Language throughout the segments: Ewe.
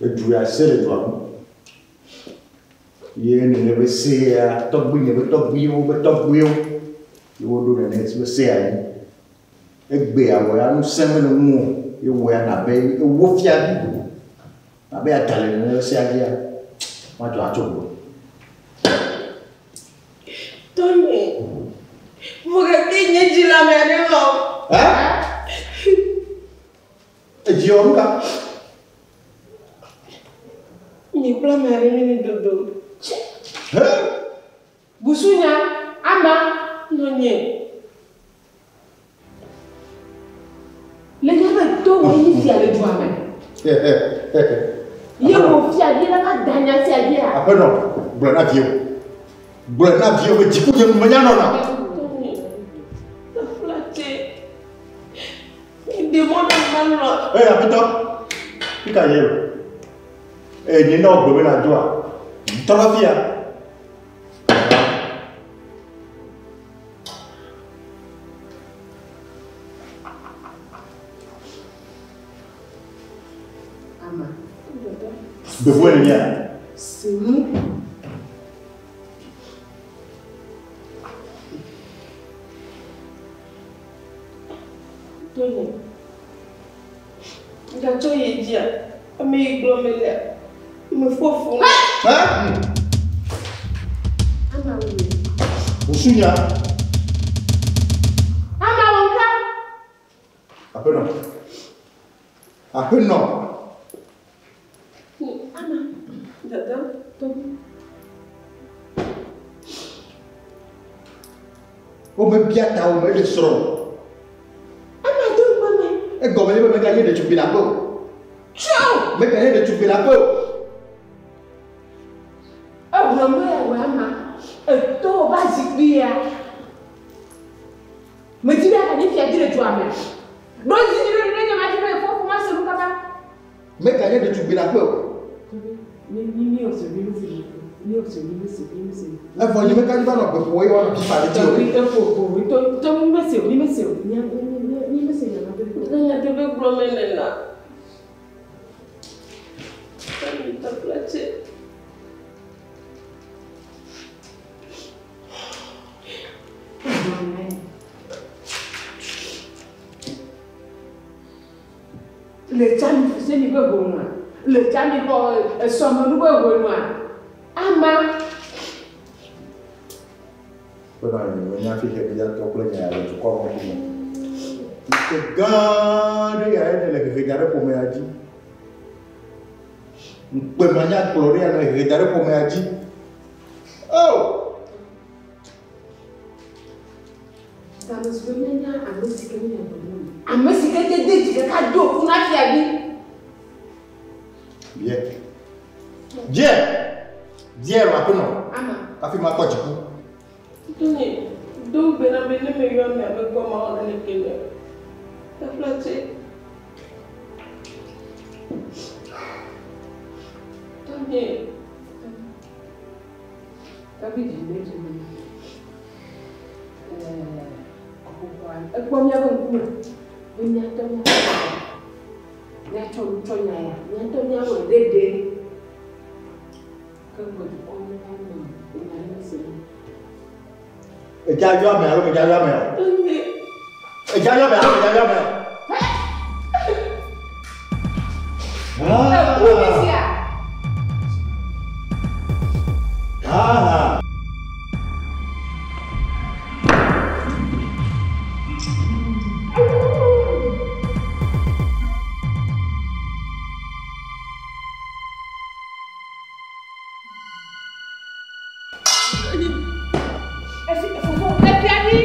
Edu ya se le dua me. Ye nene be sea tɔgbuinye be tɔgbuiwo be tɔgbuiwo ye woɖo nene be sea anyi. Egbea wɔ ya ŋusẽ mele ŋu o. Ye wɔ ya nabe ewo fiavi nabe ada le nene be sea dzia madzɔ atso gbɔ. Tɔnye, vɔ gake nye dzi le ame aɖe lɔm. Ɛ? Edzi wɔ nu ka? Nye kple ame aɖe míele dodom. He? Busunya, ama. Nɔnye. Le nye be to wò nyi fia le dua me. Ye wò fia vi la va da nya sia dzia. Aƒenɔ, gblɔe na viwò. Gblɔe na viwò be dziku nye nu menya nɔna. Tɔnye, taflatse, ɖe mɔ nam malɔ̃. Ee, aƒetɔ, fi ka yie o? Ee, nye na wò gbe be nàdzoa? Tɔ ɖe afia. Ama. Gbevuwo le mía. Senu. Tony, gatsɔ yi dzia, ame yi gblɔ melea, mefɔ fu. Ama wo. Busunya. Ama wo ŋka. Aƒenɔ. Aƒenɔ. Ama, dada, tɔgbi. Womebia ta o, meɖe srɔ̃ o. Ama do ŋgɔ me. Egɔme nye be meganye ɖetugbui le aƒe o. Tsɔ! Meganye ɖetugbui le aƒe o. Ehlɔ me ya wɔ ama. Eto va zikpui ya. Medi be anyi fia dzi le dua me. Ɖo zi dzi ɖe ɖe nye ma dzi be fofo ma se nu kaba. Meganye ɖetugbui le aƒe o. Evɔ nye meka dzi va nɔ gbe ƒo eye woanɔ pipa ɖe dzi o. Nyateƒe gblɔm mele la. Tɔnye, taflatse. Le tsami fuseni be honua, le tsami xɔ esɔmenu be honua, ama. Bena nye menya fi xexea tɔ kple nya le dukɔ me ŋkume. Ŋkeke gã ɖe ya ye le hehe da ɖe ƒomea dzi. Ŋkpe manyagblɔ ɖe ya le hehe da ɖe ƒomea dzi. Oh! Game su be míanya ame si ke míenya gbɔgbɔ me. Ame si ke de de dzi kaka do ƒu na fiavi. Bie. Bie. Bie lɔ aƒenɔ. Ama. Hafi makpɔ dziku. Tɔnye, do ŋugbe na be ne meyɔ amea be gbɔ mawɔ naneke nɛ o. Taflatse. Tɔnye. Tɔgbi dzi ne dzi me. Ekpɔ míaƒe ŋkume be míatɔ míaƒe míatsɔ nu tsɔ nya ya míatɔ míawɔe ɖeɖe. Ke ŋgɔ dukɔ me va nɔ nya ɖe se. Edza yɔ ame alo medza yɔ ame o? Edza yɔ ame alo medza yɔ ame o? Eku mi sia. Ah. Efi fofo efiavi.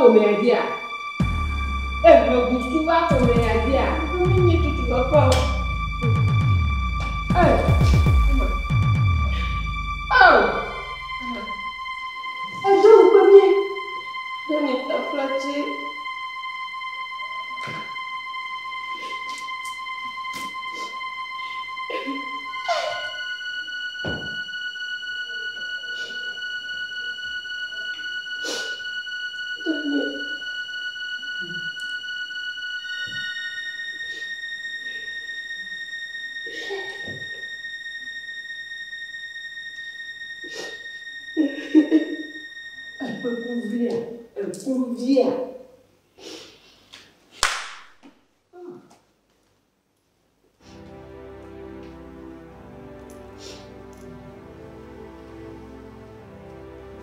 ƒomea dzia? Ehe busu va ƒomea dzia? Menye tutu papa o. Ee. Oh. Edo ŋukpe mí. Tɔnye taflatse. Tɔnye. Eƒe kuvia, ekuvia.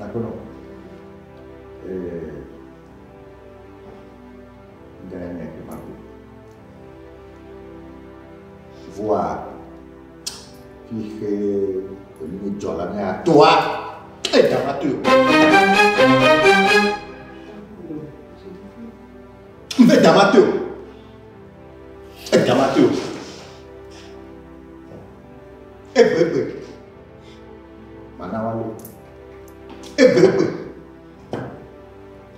Aƒenɔ, ee, ŋdɔ nye ke ma ko. Voa, fixe enu dzɔ la mea toa, eda ma to. Nfe da ma to. Eda ma to. Egbe egbe. Mana wa le. Egbe egbe.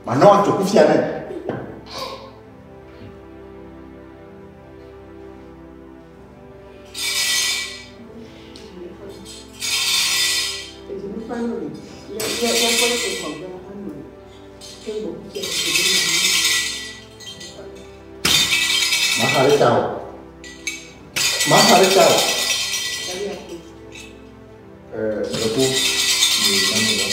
Mana wa tso kufia nɛ. Maxa ɖe ta o. Maxa ɖe ta o. Ɛɛ, lɔƒo. Yi nane lɔ.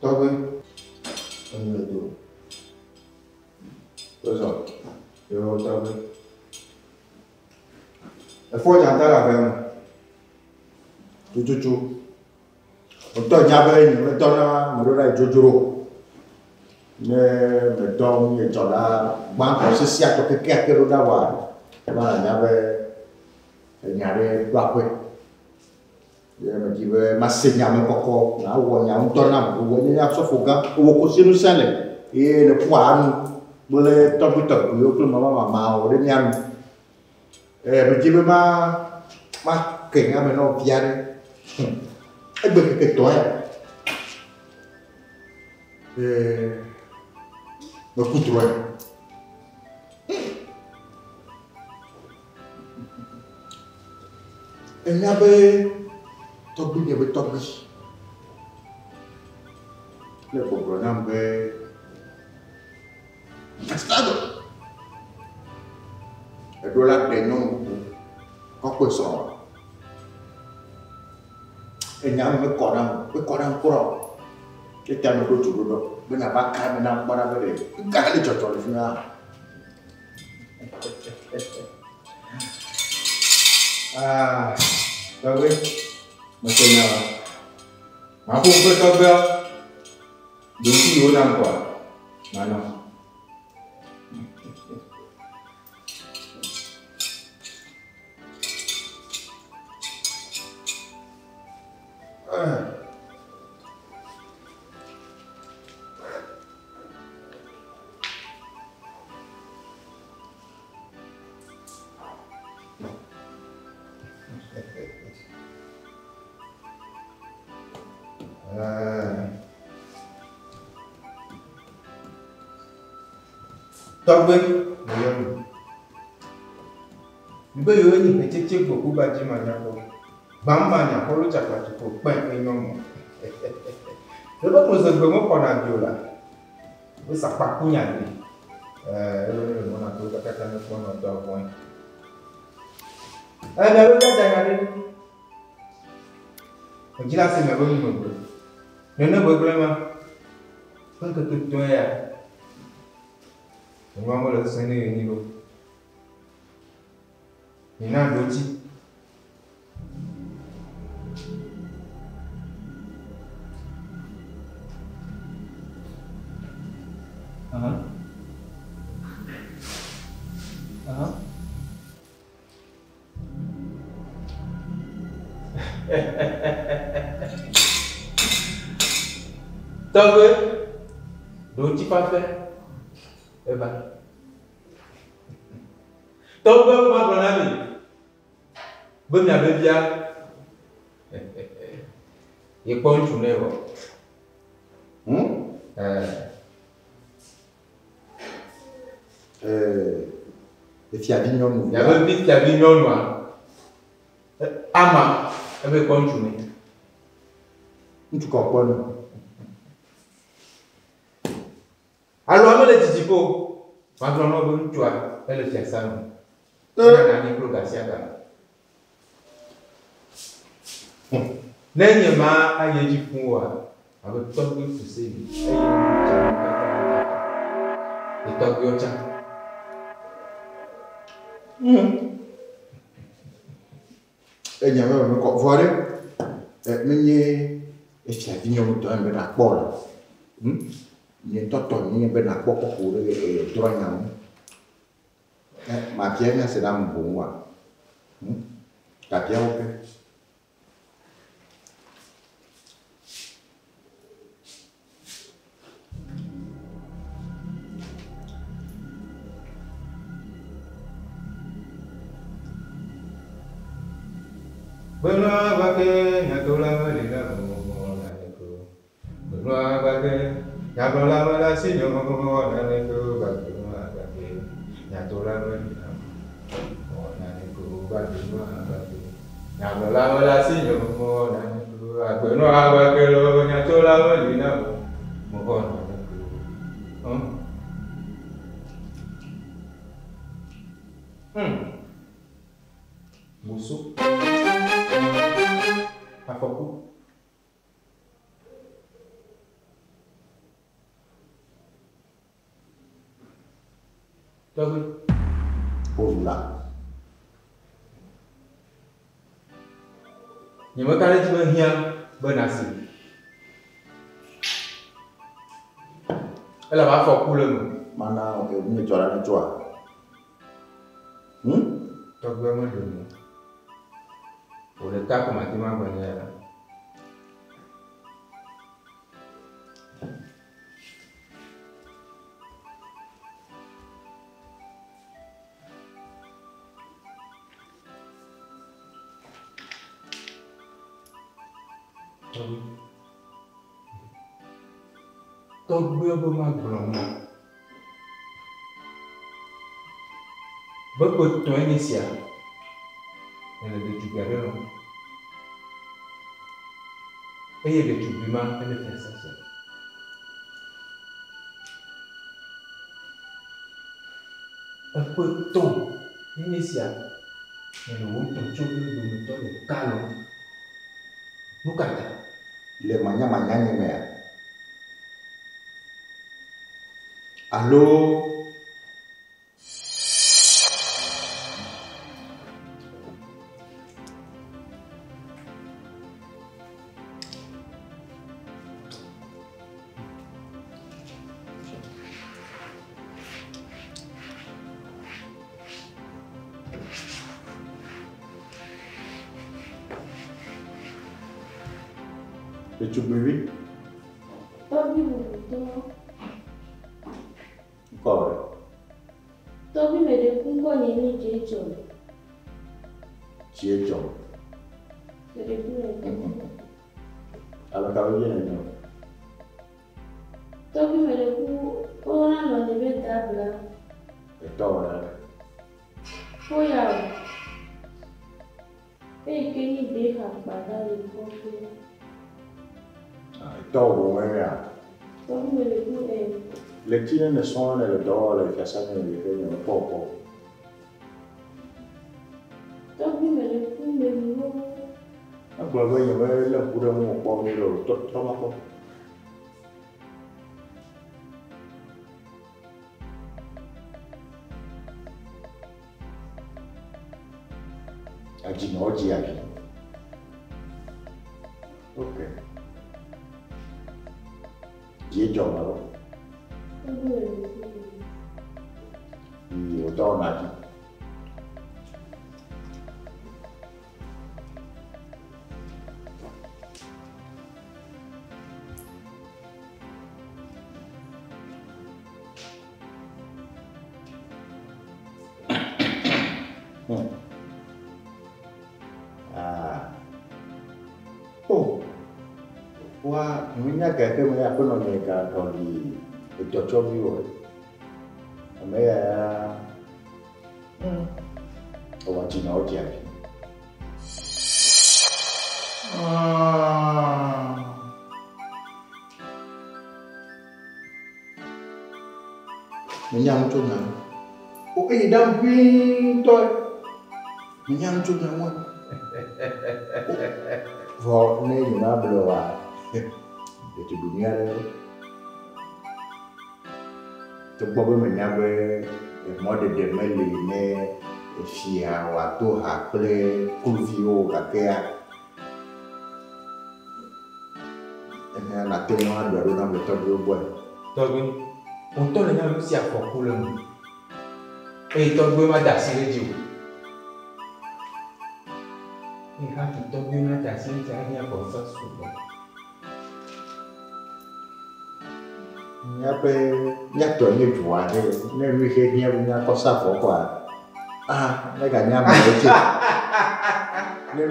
Tɔgbe. Enu le do. Wozɔ. Yo tɔgbe. Efɔ dzata le ave me. Tututu. Ŋutɔ nya be nye medɔna me ɖo ɖa yi dzodzro. Ne medɔ nye dzɔla gbãtɔ sesiatɔ kekeake ɖo ɖa wa, eva le nya be enya ɖe ɖo aƒe. Ye medzi be mase nya me kɔkɔ, nawɔ nya ŋutɔ nam. Wò nye asɔfo gã, wò ko si ŋusẽ le eye nèƒoa nu kple tɔgbitɔgbiwo kple mamamamawo ɖe mía nu. Ee, medzi be ma make nya me na wo fia ɖe. Egbe keke tɔ ya. Ee, meku drɔ̃e. Enya be tɔgbuinye be tɔgbui le gbɔgblɔ nam be Estado eɖo la ɖe nyɔnu bubu kɔ kpe srɔ̃. Enya me mekɔ nam o, mekɔ nam kura o. Eta meɖo du ɖo ɖɔ be nava ka eme nam kpɔ ɖa be ɖe nuka le dzɔdzɔ le fi ma. Ah, tɔgbe, mese nya wa. Maƒo ƒe tɔgbeawo. Ɖoŋti yiwo nam kɔa, manɔ. Tɔgbe meyɔ mi. Mibe yewo nyi hetsetse gbɔku ba dzi manyakpɔ. Gbam manyakpɔ lo tsakpatukpo kpẽ enyɔ mɔ. Ɖeɖe ko zegbe mexɔna abi o la. Wo sakpaku nya gli. Ɛɛ, elo ne le mɔna to kakaka ne kpɔ nɔ dɔ vɔe. Ɛɛ, miabe mia da nya ɖe. Medzi la se miabe numegbe. Nene gbegblẽ ma. Ƒe ŋkeke tɔe ya. Enua mele sesẽ ne yenyi ɖo. Mina ɖo dzi. Aha. Aha. Tɔgbe, ɖo ŋutifafa eva. Tɔgbe be magblɔ na mi be miabe via yekpɔ ŋutsu nɛ vɔ. Efiavi nyɔnu. Miabe vi fiavi nyɔnua ama ebe kpɔ ŋutsu nɛ. Ŋutsu kɔ kpɔ nu. Alo ame le dzidziƒo. Magblɔ na wo be ŋutsua ele fiasa me. Enana mi kplo gasiaga. Ne nye ma ayi edzi fũ oa, abe tɔgbui Fuseli eye ŋutsu katã ye tɔgbuiwo tsã. Enya me me kɔ vɔ ɖe menye efiavi nyɔnu tɔ be nakpɔ la. Nye ŋutɔ tɔ nye be nakpɔ kɔkɔ ɖe drɔ nya ŋu. Mabia nya se ɖe ame boŋ wa. Gabia wo ke. Benua gbake nyatola meli na mo naneko. Benua gbake nyagblɔla mele asi nyo naneko. Benua gbake nyatola meli na mo naneko. Benua gbake nyagblɔla mele asi nyo naneko. Benua gbake lo nyatola meli na mo naneko. Boso. Afɔku. Tɔgbi. Ozula. Nye meka ɖe edzi be hiã be nasi. Elabe afɔku le eme. Mana nye dzɔ ɖe tsɔa. Tɔgbi meɖe nu. Wò ɖeka ko mate ŋu agblɔ nya ya. Tɔgbi. Tɔgbuiwo be magblɔ na wo. Be ƒe etɔ̃e nye sia ele ɖetugbui aɖe lɔm eye ɖetugbui ma ele fiasã sia me. Eƒe etɔ̃ enye sia ele wò tɔtsoviwo dometɔ ɖeka lɔm. Nu ka ta? Le manyamanya nye mea? Alo Ɖetugbivi. Tɔgbi bubutɔ. Ŋkɔ ɖe? Tɔgbi me ɖe ku ŋkɔ nye nyi Dziedzɔ. Dziedzɔ. Me ɖe ku le tɔgbi. Ame kawo dzi nènye? Tɔgbi me ɖe ku woyɔna nɔnye be Dabla. Etɔ wɔ ɖe? Foya o. Eyi ke nyi Deha kpada le kɔƒe. Etɔ wɔ ŋu ya? Tɔgbi me ɖe ku ɛ. Le tsi ne sɔ̃ ne le dɔ wɔm le fiasa me le ke nye mekpɔ kpɔ. Tɔgbi me ɖe ku me nu. Egblɔ be nye melé ŋku ɖe ŋu kpɔ nyuie o. Trɔ trɔ va kpɔ. Adzinɔwo dzi abi. Ok. Dziedzɔ ma lo. Tɔgbi me ɖe ku. Yi wòtɔ wɔna dzi. Wa menya ga ke me aƒenɔ nye ga ɖɔli edɔtsɔvi wɔ. Ame ya ewɔ dzi na wo dzi abi. Menya nu tso nya ŋu. O eyi ɖam ʋĩi ŋutɔ. Menya nu tso nya ŋua. Vɔ ne nyemagblɔe oa, ɖetugbi nyui aɖe togbɔ be menya be mɔɖeɖe meli ne efia wòado ha kple kluviwo o gakea, enya nàte ŋu aɖɔe ɖo na ame tɔgbuiwo gbɔe. Tɔgbui, wò ŋutɔ nènya be nu sia afɔku le eme eye tɔgbuiwo mada asi ɖe edzi o. Eye hafi tɔgbuiwo nada asi ɖe edzi ahiã vɔsa sugbɔ. Míaƒe míatɔ nye du aɖe ne nu yi ke hiã be míakɔ sa vɔ kɔa, ah meganye ame ɖe tse. Ne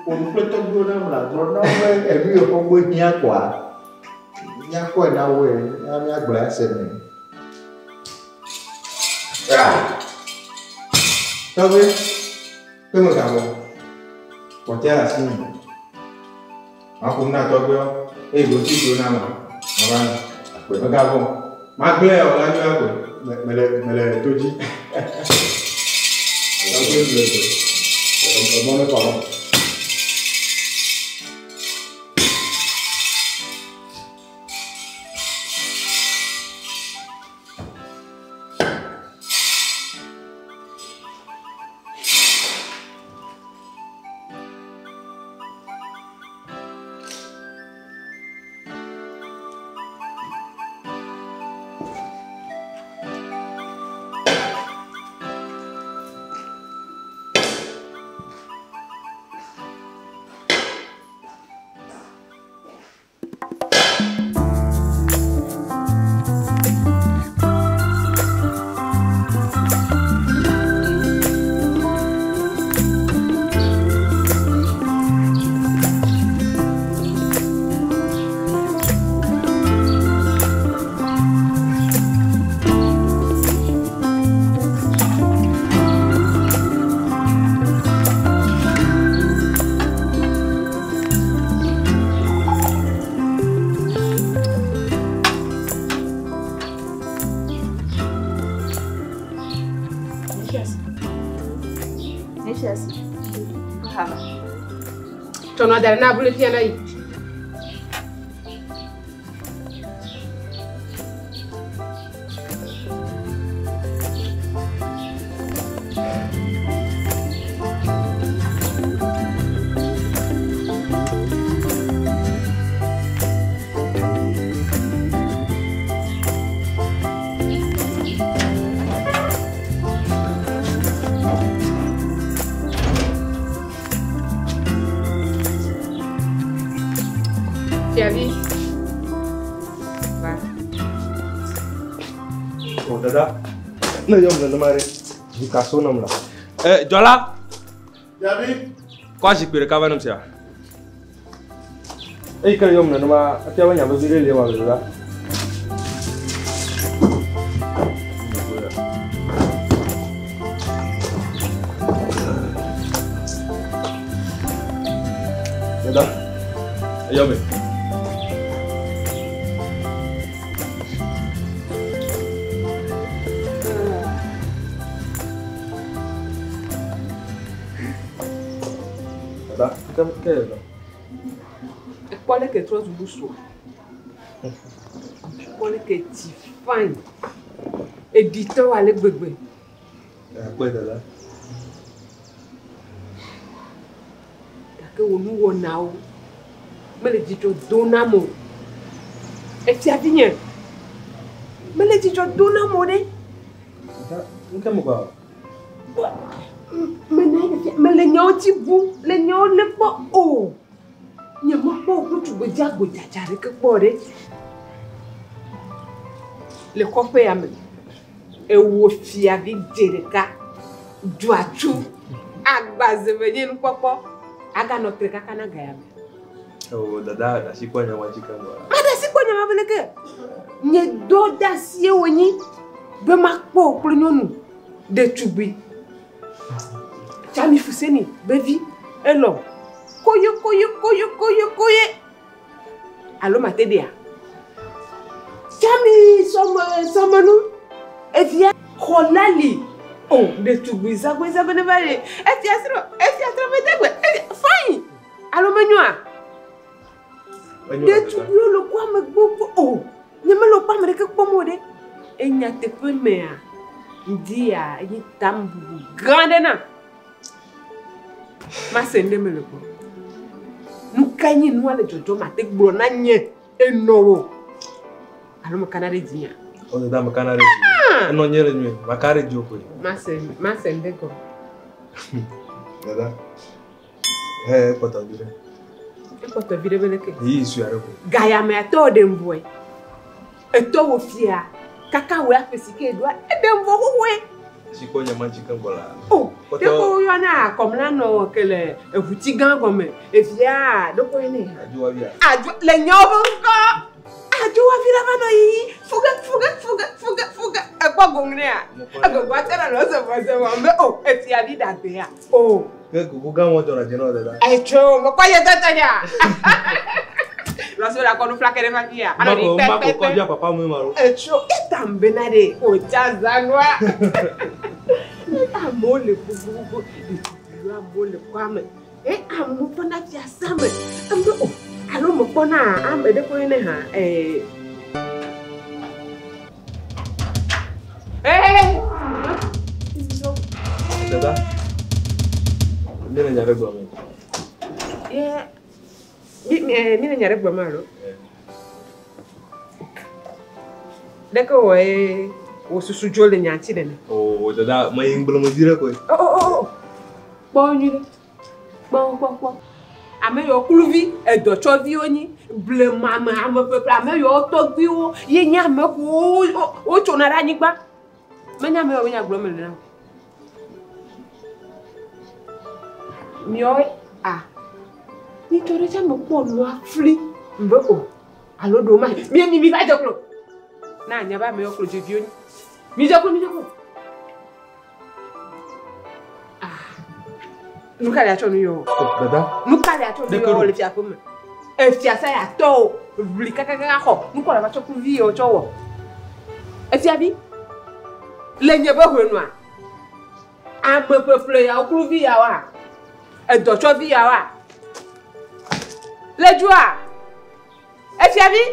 ƒo nu kple tɔgbuiwo na mla gblɔ na wo be enu yi xɔgbe hiã kɔa, míakɔe na woe, míagblɔe ase nɛ. Tɔgbui, kpe megavɔ, kpɔtɔe le asi nye. Maƒo nu na tɔgbuiawo eye ɖokuiwo tso na ma. Mava nɔ. Akpe. Megavɔ. Magblẽ o, anyo akpe. Mele mele to dzi. Tɔgbui le gbe. Emɔ ne kɔ. Tsɔ nua da ɖe na abolo fia na yi. Fiavi. Va. O dada, ne yɔm nenema ɖe, dzika so nam la. Eh, Jɔla, Fiavi. kɔ azikpui ɖeka va nam sia. Eyi ke yɔm nenema, efia be nya vevi ɖe li ema dada. Dada, Eyɔ me. Dada, ke ke le? Ekpɔ leke trɔ zu busu. Ekpɔ leke tsi fine. Eɖitɔ ale gbegbe. Akpɔe dada. Gake wò nuwɔnawo mele dzidzɔ dom nam o. Efiavi nye, mele dzidzɔ dom nam o ɖe. Dada, nu ke me gba? Mena yi fia, mele nyawo dzi bum, le nyawo lé kpɔ o. Nye mekpɔ ŋutsu gbedzi agbedzadza ɖeke kpɔ ɖe. Le kɔƒe ya me, ewò fiavi dze ɖeka, dzɔatsu, agbaze me nye nukpɔkpɔ, aganɔ tre kaka na ga ya me. O dada ɖasi kpɔ nya ma dzi keŋ vɔa. Ma ɖasi kpɔ nya ma be leke? Nye dɔdeasie wònyi be makpɔ wò kple nyɔnu ɖetugbui. Tsami Fuseni be vi elɔ koye koye koye koye koye. Alo mate ɖea? Tsami sɔme sɔmenu evia xɔ la li. O ɖetugbui zagoe zagoe ne va le efia srɔ̃ efia srɔ̃ be degbe fine. Alo menyoa? Ɖetugbuiwo le kɔ ame gbogbo o. Nye mele wokpɔ ame ɖeke kpɔm o ɖe. Enya teƒe mea, ŋdi ya enye tam bubu gã aɖe nam. Mase nu ɖe me le gbɔ. Nu kae nye nua le dzɔdzɔm mate gblɔ na nye enɔ wò? Alo mekana ɖe dzinyea? O dada mekana ɖe dzi. Enɔ nye le nyuie. Maka ɖe dziwò koe. Mase mase nu ɖe gɔme. Dada. He kpɔtɔ vi ɖe. Ekpɔtɔ vi ɖe be leke? Ɣeyiɣi sue aɖe ko. Gayamea tɔ ɖe ŋvɔe. Etɔ wò fia. Kaka wò aƒe si ke ɖoa eɖe ŋvɔ xoxoe. Si kpɔ nya ma dzi keŋ vɔ la. O, ɖeko woyɔna akɔmla nɔ ke le eʋuti gã gɔme. Evia ɖeko yɔnɛ. Adzowavia. Adzo le nyawo ƒe ŋkɔ. Adzowavi la va nɔ yiyi. Fuge fuge fuge fuge fuge. Ekpɔ goŋ nɛa? Egogoa tse nɔ zɔzɔm be o efia vi ɖagbea. O. Ke gogo gã wɔn dzɔna dzi na wo dada. Etso mekpɔ ye tɔtɔ nya. Lɔsɔ la kɔ nu flake ɖe va fia. Anɔ ɖi Mako mako kpɛkpɛkpɛ. kɔ bia papa mu ma lo. Etso etam bena ɖe o tsa zanua. Amewo le gbogbogbò. Ɖetugbiwo amewo le kɔa me. E amewo kpɔna fiasa me. Ame o alo mekpɔna ame ɖe koe ne hã ee. Ee. Dada. Mi le nya ɖe gblɔm. Ye mi mi le nya ɖe gblɔm alo? Ɖeke wɔ ye wò susu dzo le nya ŋuti nene. O dada me yi ŋgblẽ me vi ɖe koe. O o o kpɔ nyuie ɖe. Kpɔ kpɔ kpɔ. Ame yiwo kluvi edɔtsɔviwo nyi blema ame ame ƒeƒle ame yiwo tɔgbuiwo ye nye ame kewo wotsona ɖe anyigba. Menye ame yiwo nya gblɔm mele na wo. Miawo a nyitsɔ ɖe tsa mekpɔ nua fli be o alo ɖewo ma mi mi mi va dze klo. Na anya be ame yiwo klo dzeviwo nyi. Mi dze klo mi dze klo. Ah nu ka le atsɔ nu yɔ? Dada. Nu ka le atsɔ nu yɔ le fiaƒe me? Efiasa ya tɔ o ʋli kakaka xɔ. Nu ka le va tsɔ kluvi yɔ tsɔ wɔ? Efiavi le nye be ʋenua ame ƒeƒle yawo kluvi yawoa edɔtsɔvi yawoa le dzoa efiavi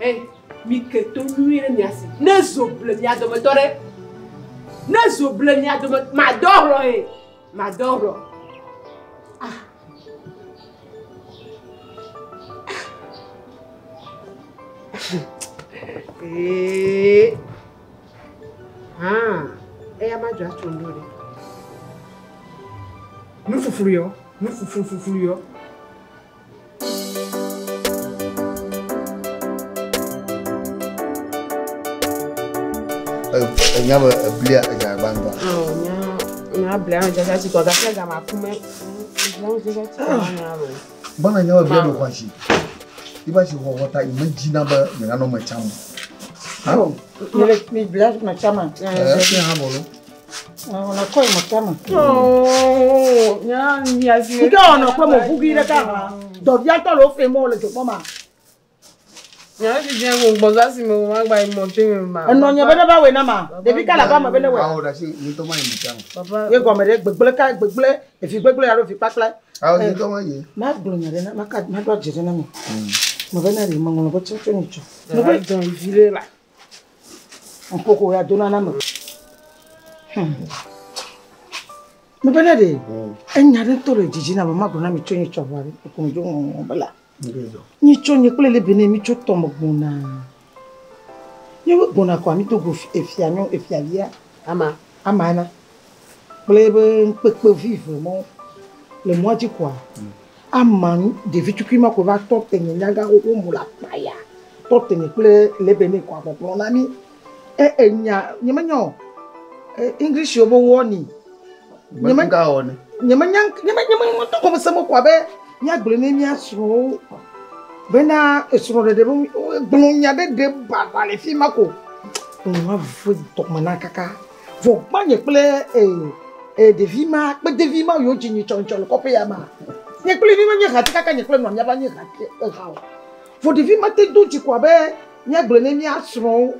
e mi ke to nyuie ɖe mia si ne zo ble mia dometɔ ɖe ne zo ble mia dome madɔ hlɔ ye madɔ hlɔ ah. Ee. Ah, eya ma dzɔ atso ŋɖo ɖe. Nu fuflu yɔ, nu fuflu fuflu yɔ. Enya be eblia edza gbãtɔ. Nya nya blia me dzadza tsi kɔ gake gama kume. Blia me dzadza tsi kɔ nya lo. Bana nya be blia ɖo xɔ asi. Iba si xɔxɔ ta yi me dzina be nyeganɔ me tsam. Mi mi blia me tsama. Ɛ fi hã bɔ lo. Ɔnɔ kɔ yi me tsama. Nya nya si. Nke ɔnɔ kple mo ʋugi ɖeka hã. Dɔvia tɔ le wo fe mɔ le dzokpɔ ma. Nya si dze wo gbɔza si me wo ma gba yi mɔ tse me ma. Enɔ nye be ne va wɔe na ma. Ɖevi ka le ava me be ne wɔe. Awo ɖe asi ŋutɔ ma yi me tsam. Papa. Ye gɔme ɖe gbegble ka gbegble efi gbegble alo fi kpakple. Awo ŋutɔ ma yi. Ma gblɔ nya ɖe na ma ka ma ɖo adze ɖe na mi. Me be na ɖe meŋlɔ be tsotso ni tsɔ. Me be dɔn vi ɖe la. Ŋkoko ya dona na me. Me be na ɖe enya ɖe ŋutɔ le dzidzi na me ma gblɔ na mi tso nyi tsɔ vɔ ɖe ko mi dzo ŋɔŋɔ be la. Nyi tso nye kple le bene mi tso tɔme gbɔna. Nye wo gbɔna kɔa mi do go efia nyɔ efia via. Ama. Ama na. Kple be ŋkpekpe vive mɔ le mɔa dzi kɔa. Ama ɖevi tukui ma ko va tɔ te nye nyaga xoxo mo le akpa ya. Tɔ te nye kple le bene kɔa gbɔgblɔ na mi. E enya nye menyɔ English wo be warning. Nye me ka wɔ ne. Nye menya nye me nye me tɔ gɔme se mo kɔa be Míagblɔe ne mía srɔ̃wo bena esrɔ̃ɖeɖe be gblɔ nya ɖe ɖe baɖa le fi ma ko. Nua ve dɔme na kaka. Vɔ gbanye kple ɖevi ma kple devi ma yiwo dzi nyitsɔnyitsɔ le kɔƒe ya ma. Nye kple vi ma nye hati kaka nye kple nɔa míava nye hati eha o. Vɔ ɖevi ma te do dzi ko abe míagblɔe ne mía srɔ̃wo.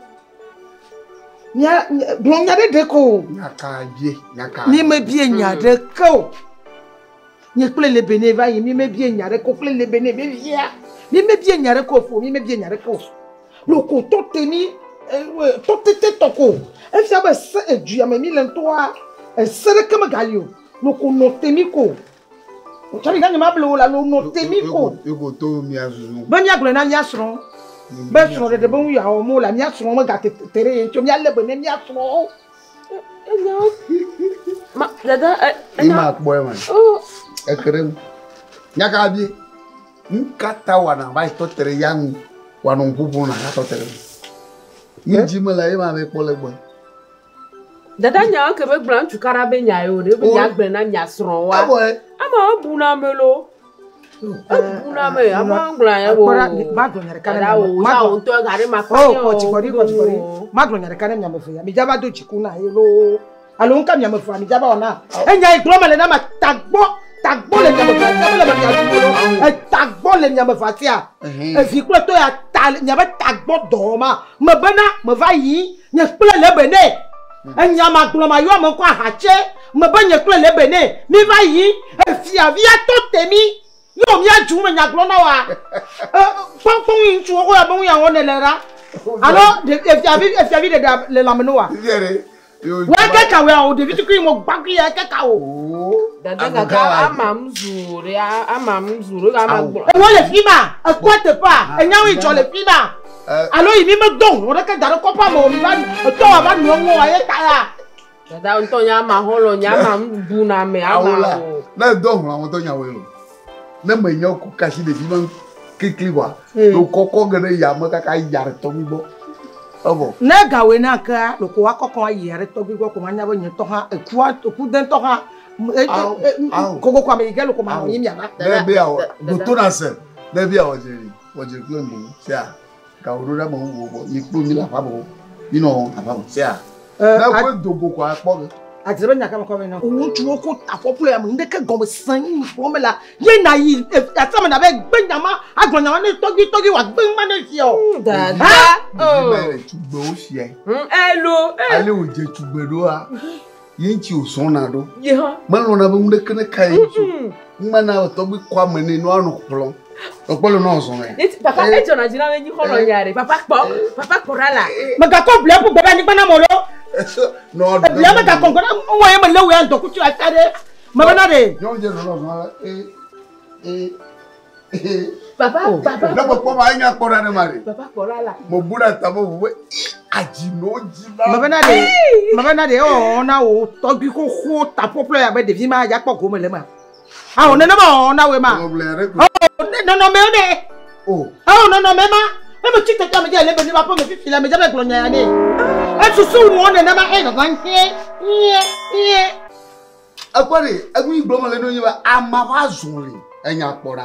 Mía gblɔ nya ɖe ɖe ko. Nyaka bie, nyaka. Mi mebie nya ɖeke o. Nye kple le bene va yi mi mebie nya ɖeke o kple le bene be via. Mi mebie nya ɖeke o fo mi mebie nya ɖeke o. Loko tɔ te mi tɔ tete tɔ ko. Efia be se edu ya me mi le ŋutɔa ese ɖeke megali o. Loko nɔ te mi ko. Tsɔmi gã nye ma ble o la lo nɔ te mi ko. Eko to mia zuzu. Be míagblɔe na mía srɔ̃. Be srɔ̃ɖeɖe be ŋu yeawɔ mo la mía srɔ̃ megate te ɖe ye ŋuti o. Míalé be ne mía srɔ̃wo. Ma dada Ima kpɔ ema. Eke ɖe ŋu. Nyaka bie. Nukata wɔna va yi tɔ te ɖe ya ŋu. Wɔnɔ ŋu ƒoƒo na tɔ te ɖe ŋu. Yi dzi me la ye ma be kpɔ le gbɔ. Dada nya ke be gblɔ ŋutsu ka ɖa be nya ye o ɖe be nya gblɔe na mia srɔ̃woa. Abɔe. Ama ebuna ame lo. Ebuna ame, ama gblɔ ya wo. Magblɔ nya ɖeka ne Dada wo, miame. ya wo ŋutɔ ga ɖe ma kpɔ Oh, nye o, kɔ dzigbɔɖi, kɔ dzigbɔɖi. o. Magblɔ nya ɖeka ne miame eve ya. Midza va do dziku na ye loo. Alo ŋka miame evea midza va wɔ na. Enya yi gblɔ mele na ma tagbɔ, tagbɔ le miame evea sia mele mia dzi o. Etagbɔ le miame evea sia. Evi kple tɔ ya ta miabe tagbɔ dɔ ma. Me bena me va yi nye kple le be ne. Enya ma gblɔ ma yɔ ame ŋkɔ ahatse. Me be nye kple le be ne. Mi va yi efia via tɔ te mi. Yo mia dzu me nya gblɔ na wa. Kpɔnkpɔn yi ŋutsu wo ya be ŋu ya wɔ ne le ɖa. Alo efiavi ɖeɖe le lãme ne wa. Wa ke ka wa o ɖevi tukui mo gbakui ya ke ka o. Dada kaka ama m zu ɖe ama m zu ɖe ama gblɔ. Ewo le fi ma, ekpɔ teƒea, enyawo yi dzɔ le fi ma. Alo yi mi me do hlɔ ɖeke da ɖe kɔƒea me o mi va etɔ wa va nɔ ŋu wa ye ta ya. Dada ŋutɔ nye ama xɔlɔ nye ama m bu na ame ama Awola. o. Ne do hlɔ ŋutɔ nyawoe o. Ne me nya ku kasi ɖevi ma kekli wa. Lo kɔkɔ ge ɖe yame kaka yi ya ɖe tɔgbi gbɔ. Evɔ. Ne gawoe na kea, loko wa kɔkɔ ayi ya ɖe tɔgbi gbɔ ko ma nya be nye tɔ hã ekua eku de ŋutɔ hã. Koko ame yi ge loko ma nɔ yi mia va. Ne be awɔ doto na se. Ne be awɔ dzri wɔ dzri kple ŋu sia. Gawo ɖo ɖe me ŋu gbɔ. Mi kplo mi le aƒa me. Mi nɔ aƒa me sia. Ne koe dogo ko akpɔ ge. Adzre be nya kama kɔme na. Ŋutsuwo ko afɔkple ame ŋdeke gɔme sẽ nu kplɔ me la. Ye na yi asame na be gbe nyama agblɔ nyama ne tɔgbi tɔgbi wa gbe ŋma ne fia o. Dada. Ɖevi me tugbewo fia. Elo. Ale wòdze tugbe ɖoa, ye ŋuti wòsrɔ̃na ɖo. Ye hã. Melɔ̃na be ŋu ɖeke ne ka ye ŋuti o. Ŋma na tɔgbi kɔ ame ne nua nɔ kplɔm. Ekpɔ le nɔ zɔm ɛ. Papa edzɔna dzi na be nyi xɔlɔ nya ɖe. Papa kpɔ, papa kpɔ ɖa la. Megakɔ blia ƒu gbe ɖe anyigba na mo ɖo. Nɔ Eblia megakɔ ŋgɔ na ŋwɔ ye mele wò ya ŋdɔkutsu ata ɖe. Mebena ɖe. Nyɔnu dze nɔ zɔm e e e. Papa, papa. Ne kpɔkpɔ ma enya kpɔ ɖa ne ma ɖe. Papa kpɔ ɖa la. Mo bu ɖe ta mo ʋu be adzi no dzi na. Mebena ɖe. Mebena ɖe ewɔwɔ na wò tɔgbi xoxo taƒoƒlo ya be ɖevi ma ya kpɔ gome le ema. Awo nenema wɔwɔ na wòe ma. Ɔ nɔnɔmewo ɖe. Awo nɔnɔme ma. Eme tsi tete ame dze le be ne va ƒe me fifi le ame dze be gblɔ nya ya nɛ. Esusu wɔ nenema eye zazã hie hie hie. Ekpɔ ɖe enu yi gblɔm le ne nye be ama va zɔ li enya kpɔna.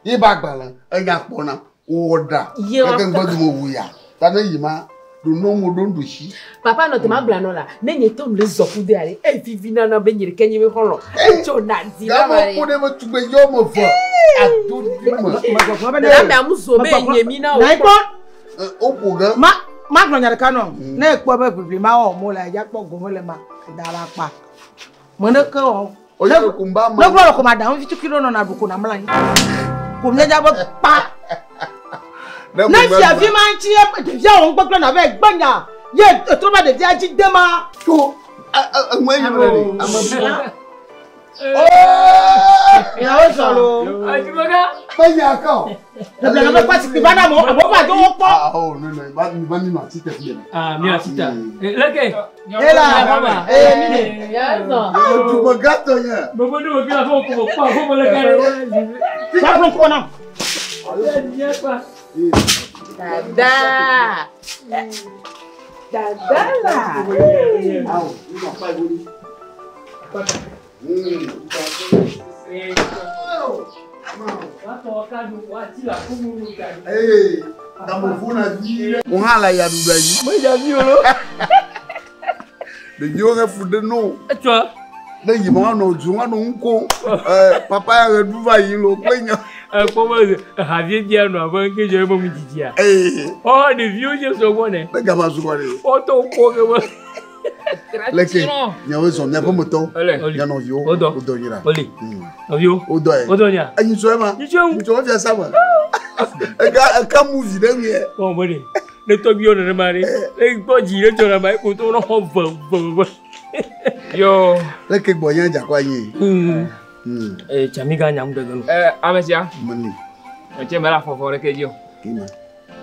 Ye ba gbalẽ enya kpɔna. Wowɔ ɖa. Gake ŋgbe dome wu ya. Ta ne yi ma ɖo nɔ mo ɖo ɖusi. Papa nɔ te ma gblɔ nɔ la. Ne nye tɔ le zɔ ƒu de ale evivi nana be nye ɖeke nye be xɔlɔ̃. Edzɔna dzi na Gama ma ɖe. ƒo ɖe be tugbe yɔ me vɔ. Ado vi me. Dada mea mu zo be nye mi na o. Na ekpɔ. Woƒo ge. Ma magblɔ nya ɖeka nɔ. Ne ekpɔ be ʋiʋli ma wɔ mo la ya kpɔ gome le ma da la kpa. Me ɖeke wɔ. Oye kumba ma. Ne gblɔ le ko ma da ŋu tukui ɖo nɔna ɖu ko na mla anyi. Ko míadza be kpa. Ne fiavi ma ŋuti ye ɖevia wɔ ŋgbegblẽ na be gbenya ye etrɔ va ɖevia dzi de ma. To eŋue nye be ɖe ame bu. Yawo zɔ lo. Menya ka o. Ɖevia na be kpa sikpi va na amewo amewo va do wo kpɔ. Awo ne ne va mi va mi nɔ ati te fi le. Ah, mi ati ta. Leke. Ela. Ee mi ne. Dumegatɔ nye. Gbogbo ne wo kila fɔ ko kpɔ fɔ mo leke. Wa gblɔ ŋkɔ nam. Dada. Dada la. Ee, gamofona vi. Wo hã le ayaɖuɖua dzi. Meya vi o lo. Ɖeviwo he fu ɖe no. Etsɔ. Ne yi ma nɔ du ma nɔ ŋu ko. Ɛɛ papa ya ɣe ɖu va yi lo kple nya. Ekpɔ be havie bia nɔ abe ŋke dze ebe mu dzidzia. Ee. Ɔ ɖeviwo dze sɔgbɔ ne. Ne gama sɔgbɔ ɖe. Wotɔ kpɔ ke be. Leke miawo zɔ miaƒe metɔwo. Mia nɔviwo. Wodɔ. Wodɔ nyira. Oli. Nɔviwo. Wodɔ ye. Wodɔ nya. Enyitsɔ ma. Nyitsɔ. Nyitsɔ fia sa me. Eka eka movie ɖe mie. Wɔn be ɖe. Ne tɔgbiwo nenema ɖe. Ne gbɔ dzi ɖe dzɔ na ma eko to nɔ xɔ ve ve ve. Yo. Leke gbɔ nye dzakɔ anyi. Ee tsami ga nyam ɖe genu. Ɛ ame sia. Meli. Etse mele afɔfɔ ɖeke dzi o. Kima.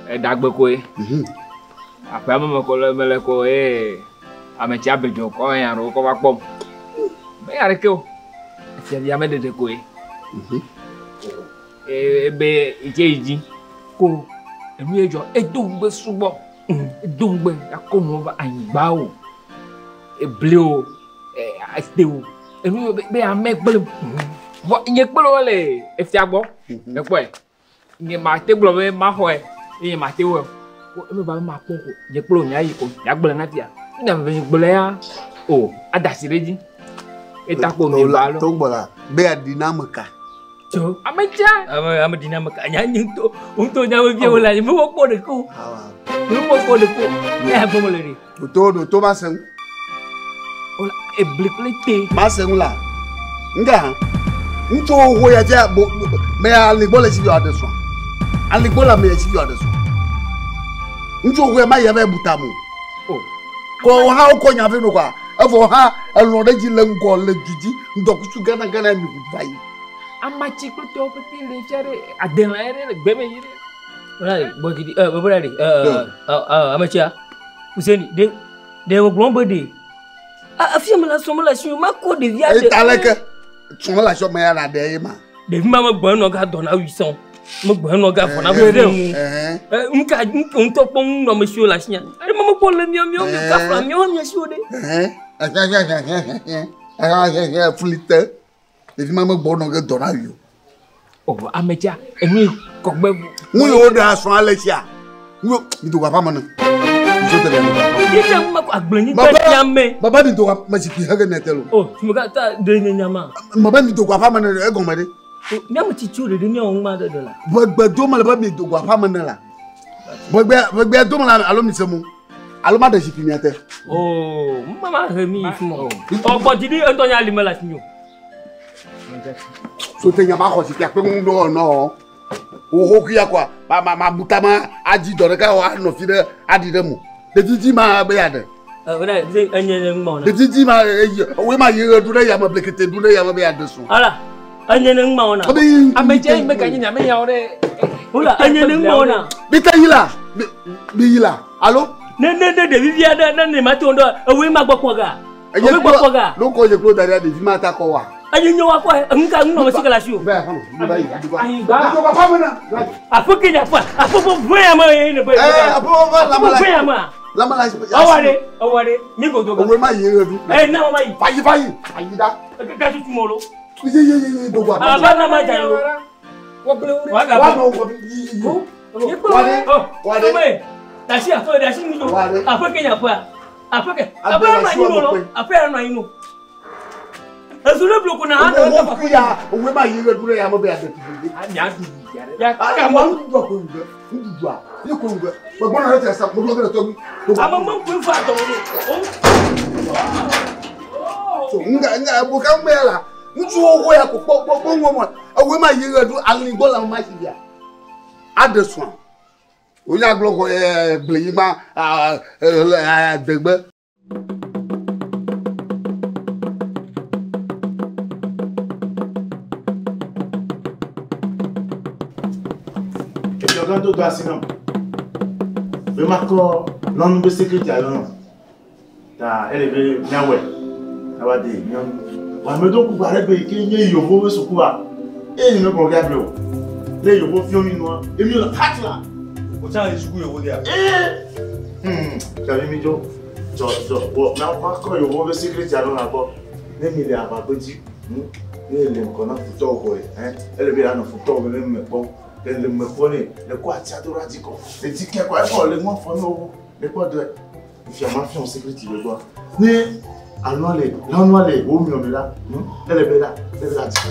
Eɖagbe koe. Aƒea me me ko le mele ko eye ame tsia be dzɔ kɔ nya ɖewo kɔ va kpɔm. Meya ɖeke o. Fiavia me ɖeɖe koe. Ebe itse yi dzi ko enu ye dzɔ edo ŋugbe sugbɔ. Edo ŋugbe akɔ nuwo va anyigba o. Ebli o. Ete o. Enu ye be ame gblẽ. Vɔ nye kple wo le efia gbɔ. Ekpɔe. Nye ma te gblɔ be maxɔe eye ma te wɔe. Ko eme va be makpɔ ko nye kple wo miayi ko miagblẽ na fia. Ne ame gblẽ ya o ada asi ɖe edzi. Eta ko mi va lo. To gbɔ la be aɖi na ame ka. Tso. Ame tsia. Ame ame ɖi na ame ka. Nya nye ŋutɔ ŋutɔ nya me fia wo le anyi. Me kpɔ ɖeke o. Me kpɔ ɖeke o. Ne ya gbɔ me le ɖe. Ɖoto ɖoto ma se ŋu. Ola ebli kple te. Ma se ŋu la. Nga hã. Ŋutsuwo ho ya fia bo me aligbɔ le si fi aɖe srɔ̃. Aligbɔ le ame si fi aɖe srɔ̃. Ŋutsuwo ho ya ma ya va buta mo. Kɔ hã wokɔ nya vɛ no kɔa. Evɔ hã elɔ̃ ɖe dzi le ŋgɔ le du dzi ŋdɔkutsu gana gana mi va yi. Amatsi kple tɔwo pete le fia ɖe adelã ɖe le gbe me yi ɖe. Bɔla bɔgidi ɛ bɔla ɖe ɛ ɛ ame tsia Hussein ɖe ɖe wògblɔ be ɖe. Afia me la sɔm le asi ma kɔ ɖevia ɖe. Eta leke sɔm le asi me ya la ɖe ye ma. Ɖevi ma megbɔ enɔ ga dɔ na wi sɔn. Megbɔ enɔ ga fɔ na wi ɖe o. Nka ŋutɔ kpɔ ŋu nɔ me siwo le asia. Ɖe ma mekpɔ le miɔ miɔ miɔ kafla miɔ miɔ siwo ɖe. Fulite. Ɖevi ma megbɔ nɔ ge dɔ na wi o. O ame tsia enu kɔgbe. Ŋu yi wo ɖe asrɔ̃ ale sia. Ŋu mi do aƒa me ne. Yíyá ma agblenyigba nyame. Baba mi do ma zikpui hege ne te lo. O tumi ka ta ɖe nye nyama. Baba mi do aƒa me ne egɔme ɖe. Miame tsitsiwo ɖeɖe miawo ŋu ma ɖe ɖe la. Ʋegbe dome le be mi do aƒa me ne la. Ʋegbe dome la alo mi se mo. Alo ma ɖe zikpui mia te. O mama he mi yi fi mɔ. Ɔ gbɔdzi ɖi etɔ nya li me le asi nyo. Sote nya ma xɔ zikpui akpe ŋu ɖo nɔ. Wo kuya kwa ma ma ma buta ma adzi dɔ ɖeka wɔ anɔ fi ɖe aɖi ɖe mo. Ɖevi dzi ma be ya ɖe. Ɛ enye ne ŋgbɔ na. Ɖevi dzi ma eyi woe ma yi ɣe ɖu ɖe yame blekete ɖu ɖe yame be ya ɖe srɔ̃. Ala enye ne ŋgbɔ na. Ame tse me ka nye nya me yawo ɖe. Ola enye ne ŋgbɔ na. Mi te yi la mi yi la alo. Ne ne ne ɖevi vi aɖe ne ne ma to ŋdɔ ewoe ma gbɔ kpɔ ga. Ewoe gbɔ kpɔ ga. Lóko nye klo da ɖe ɖevi ma ta kɔ wa. Enye nye wa kɔ ŋka ŋu nɔ me si ke le asi o. Anyigba. Aƒe ke nya fa aƒe ƒe ʋe ya me ye ne be. Ɛɛ aƒe ƒe lama la. Ʋe ya me. Lama la. Ɔwɔ ɖe ɔwɔ ɖe mi ko do ga. Owe ma yi ɣe ɖu. Ɛ na ma yi. Fayi fayi fayi da. Ka tutu mɔ lo. Ye ye ye ye dogo. Aba na ma dza lo. Wa nɔ wɔ yi yi. Wa ɖe. Dasi aƒe dasi nu do. Aƒe ke nya fa. Aƒe ke. Aƒe ya nɔ anyi lo. Aƒe ya nɔ anyi lo. Ezu ɖe bloko na hã. Owó kuya owe ma yi ɣe ɖu ɖe yame be ya ɖe tutu. Nya ɖu. Ya kama. Nuɖuɖua ko ŋgbe nuɖuɖua ye ko ŋgbe gbɔgbɔ na ɖe te sa gbɔgbɔ ɖe tɔgbi. Ame me ŋkue fa dɔ lo. So nga nga bo ka ŋgbe la ŋutsuwo wo ya ko kpɔ kpɔ kpɔ ŋgɔ mɔ owe ma yi ɣe ɖu aligbɔ la ma si bia. Aɖe srɔ̃. Wonya gblɔ ko ɛɛ gblẽnyigba ɛɛ degbe. Gã do asi nam. Be makɔ nyɔnu be sécurité alo nɔ. Ta ele be míawɔe. Ava de nyɔnu. Vɔ ame ɖewo ku gba ɖe gbe yi ke nye yevowo be sukua. Eye nye megblɔ ge able o. Ne yevowo fiɔ mi nua, emi le hati la. O tsã yi suku yevo dea? Ee. Tsavi mi dzo. Dzɔ dzɔ wɔ na makɔ yevowo be sécurité alo na gbɔ. Ne mi le aʋagbedzi. Ne le ŋkɔ na futɔwo kɔe, hein? Ele be anɔ futɔwo be me kpɔm. Le le me kpɔ ne, le kɔ atia do ɖe dzi kɔ. Le dzi ke kɔ, efɔ le ŋua fɔ ne wo. Le kpɔ dɔe. Fia ma fiɔ security le gbɔ. Ne alɔa le, lãnua le wo miɔ me la, ele be la, ele be la dzi.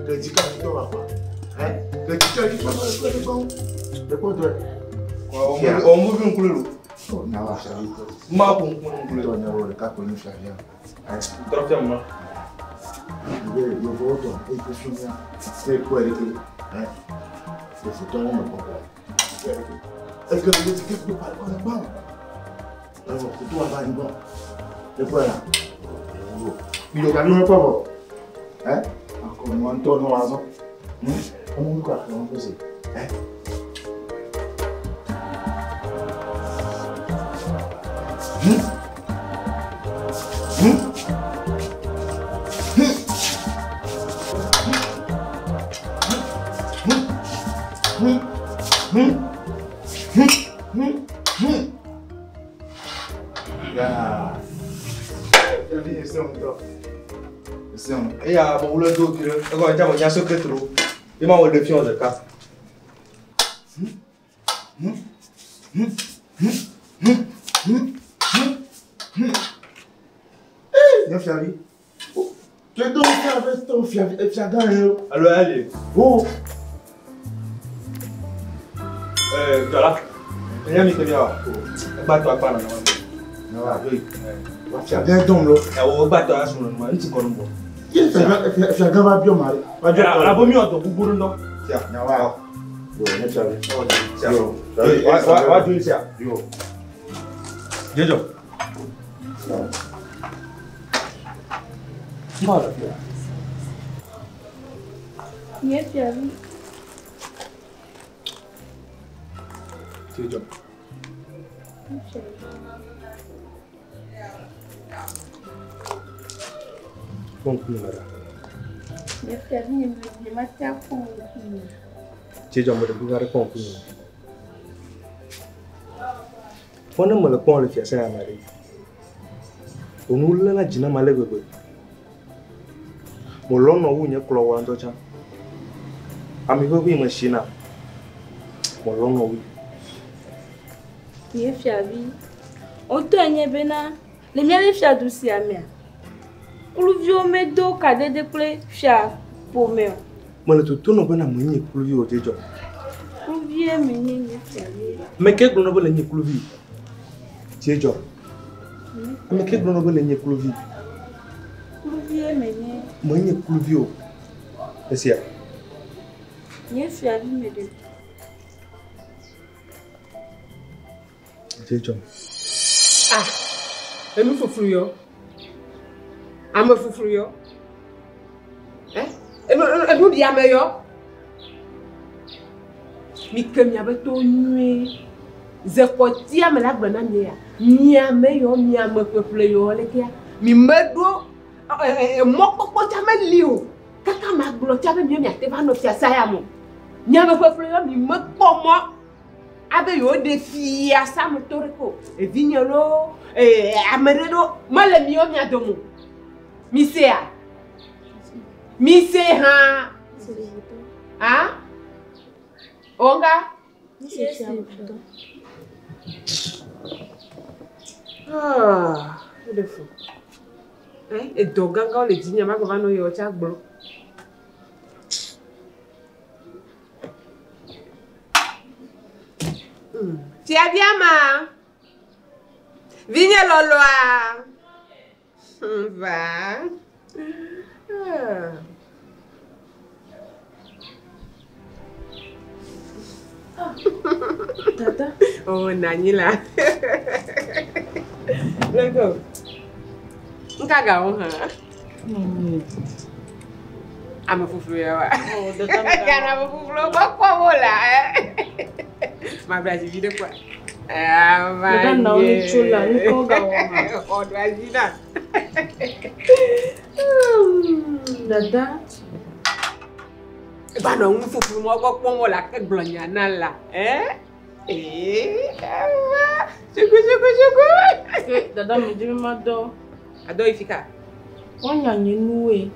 Le dzi ke futɔ wa kɔ. Hein? Le dzi ke dzi kɔ le le kpɔ. Le kpɔ dɔe. O mu bi nkulu lo. Oh, na wa fiavi. Ma ko nkulu nkulu. Tɔ nya wo ɖeka ko nye fiavia. Trɔ fia ma. Ibe yovo tɔ eyi ke fi mia. Ne kpɔe ɖe ke, hein? Le futɔ wo me kpɔ. Eke le dzi ke kpɔ kɔ le gbɔ. Ɛwɔ futɔ wa va anyigba. Le kpɔe la. Mi yɔ gavi me kpɔ vɔ. Hein? Akɔ nua ŋutɔ nɔ azɔ. Ɔmɔ mi kɔ akɔ ŋutɔ se. Hein? Eya mo wule do bi ɖe egɔ dza mo nya secret lo. Ye ma wo ɖe fiɔ ɖeka. Nye fiavi. Ke do fiavi to fiavi efia gã ye o. Alo ali. O. Dɔla. Enya mi ke bia wa. Egba to akpa na na. Na wa do yi. Wa fia gã dɔm lo. Ɛwɔ egba to asu na ŋutsu kɔ nu bɔ. Ye fia gã va biɔ ma. Va biɔ. Alabo mi ɔdɔ gbogbo ɖe ŋutɔ. Fia nya wa. Yo nye fiavi. Yo. Wa wa do sia. Yo. Jejo. Mbɔ le fia. Nye fiavi. Jejo. Kpɔ ŋkume me ɖa. Nye fiavi nye nye mate akpɔ ŋkume. Jejo me ɖe kuku aɖe kpɔ ŋkume. Fɔ ne mele kpɔm le fiase ya me ɖe. Wò nu léna dzi nam ale gbegbe. Melɔ̃ nɔ wu nye klɔwɔa ŋutɔ tsã. Ami ʋeʋĩ me si na. Melɔ̃ nɔ wui. Nye fiavi. Wotɔe nye bena le míaƒe fiadu sia mea, kluviwo medo kadede kple fiaƒome o. Mele toto nɔ bena menye kluvi o Dzidzɔ. Kluvie menye nye fiavi. Ame ke gblɔ be le nye kluvi. Dzidzɔ. Ame ke gblɔ be le nye kluvi. Kluvie menye. Menye kluvi o. Esia. Nye fiavi me ɖe. Dzidzɔ. Ah, enu fuflu yɔ. Ame fuflu yɔ. Eh, enu enu ɖi ame yɔ. Mi ke miabe to nyuie. Zekɔtia me la gblɔ na mi ya. Miame yɔ, miame ƒeƒle yɔ lekea. Mi meɖo mɔkpɔkpɔ tsa meli o. Kaka ma gblɔ tsa be mia miate va nɔ fiasa ya me o. Miame ƒeƒle yɔ, mi mekpɔ mɔ abe yewo ɖe fiasa me to ɖe ko. Evinye loo, ame ɖe ɖo mele miwo mia dome o. Mi sea? Mi se hã? Ah? Onga? Ah, eɖe fu. Edɔ gãgãwo le dzinye magava nɔ yewo tsa gblɔ. Fiavia ma. Vinye lɔlɔa. Va. Tata. Oh, nanyi la. Lego. Nka ga wo hã. Ame fuflu ya wa. Gana ame fuflu gbɔ kpɔ wo la. Mabla dzi vi ɖe kpɔa. Dada na wo ne tso la, nu ka wo gawɔ hã? Xɔ ɖo azi na. Dada. Eva nɔ nu fuflu mɔ gbɔ kpɔm wo la ke gblɔ nya na la. Ee, eva. Suku suku suku. Dada me dzi be madɔ. Adɔ yi fi ka? Woanya nye nuwoe.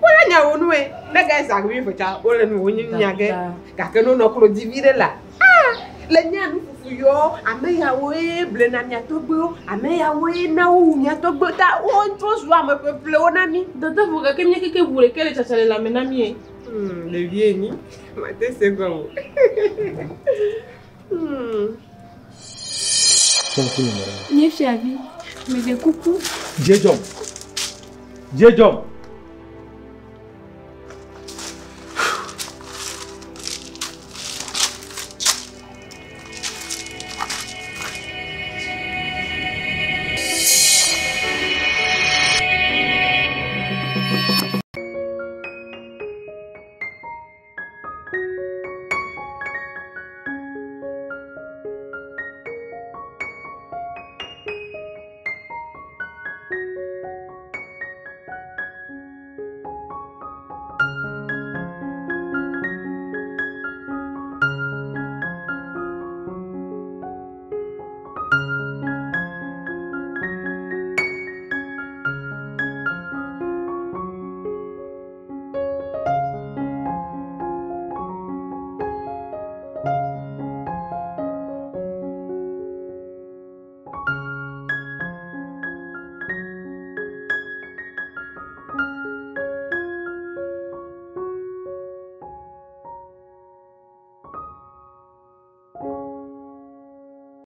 Wole nya wo nue. Ne ga za wi fetsa wole nu wo nya ge. Gake no nɔ klo di vi ɖe la. Ah, le nya nu fufu yɔ, ame yawoe blena mia tɔgbewo, ame yawoe na wowu mia tɔgbewo ta wo ŋutɔ zu ame ƒeƒlewo na mi. Dada vɔ gake mía keke ʋu ɖeke le tsatsa le lãme na mí ye. Ɖevie nyi, mate se gɔme o. Nye fiavi, meɖe kuku. Dziedzɔm. Dziedzɔm.